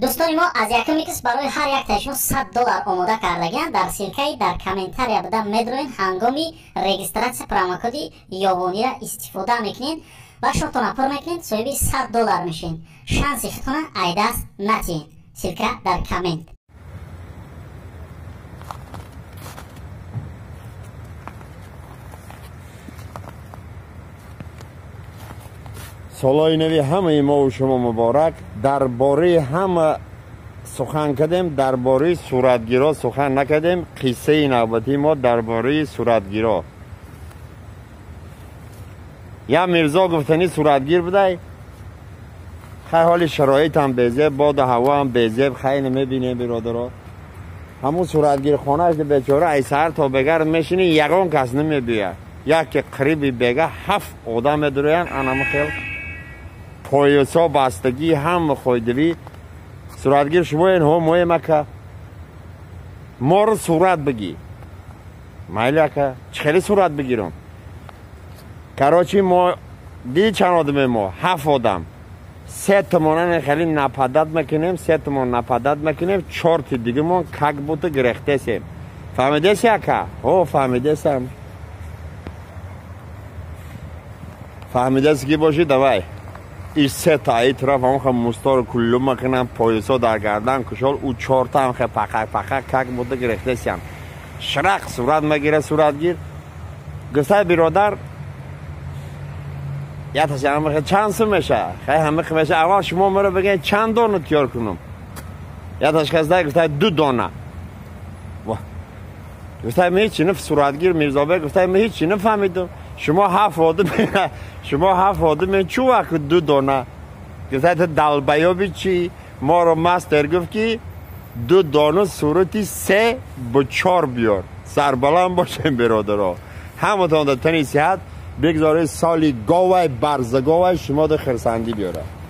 Дӯстони мо, аз якум икс барои ҳар яктаи шумо $100 омода кардагианд. Дар ссылка и дар комментария буда медроен, ҳангоми регистрация промокоди ёвонира истифода мекунед ва шотона пур мекунед, соҳиби $100 мешед. Шанси худтона айдаст натиҳед. Ссылка дар коммент. Солҳои нави ҳамаи мо шумо муборак. Дар бораи ҳама сухан кардем, дар бораи суратгиро сухан накардем. Қиссаи навбатии мо дар бораи суратгиро. Я Мирзо гуфтани суратгир будай. Хай, ҳоли шароитам безеб, боду ҳавоам безеб, хай намебинем, биродаро. Ҳамун суратгирхонааш бечора ай саҳар то бегар мешини, ягон кас намебиёяд. Яке қариби бега ҳафт одам медуроянд, анама хел поясо бастагӣ, ҳама хойдавӣ. Суратгир шумоен? Ҳо, моем, ака. Моро сурат бигӣ. Майли, ака, чӣ хеле сурат бигирам? Короче, мо диди чанд одаме мо? Ҳафт одам. Се томонан хеле нападать мекунем, се томон нападать мекунем, чорти дигамон как будто гирехтесем. Фаҳмидеси, ака? Ҳо, фаҳмидесам. Фаҳмидаси ки бошӣ, давай. Иш се та ай тараф ҳам мустор куллу мекунам, поясо дар гардан кушол, ӯ чорта ҳам хе пақак пақак как будто гирехтесиям. Ширақ сурат мегира суратгир. Гуфтай, биродар, я ташам чанд сум меша? Хай, ҳама меша. Аввал шумо маро бигӯед, чанд дона тиёр кунам? Я ташхасдай, гуфтай, ду дона. Гуфтай, ме ҳеҷ наф суратгир Мирзобек гуфтай, ме ҳеҷ нафаҳмидам. Шумо ҳафт одам, шумо ҳафт одам, чу вақт ду дона? Гуфтай, ту долбоёб и чӣ? Моро мастер гуфт, ки ду дона сурати се бо чор биёр. Сарбаланд бошем, биродаро. Ҳаматон дар тани сиҳат. Бигзоред соли говай барзаговай шумо дар хирсандӣ биёрад.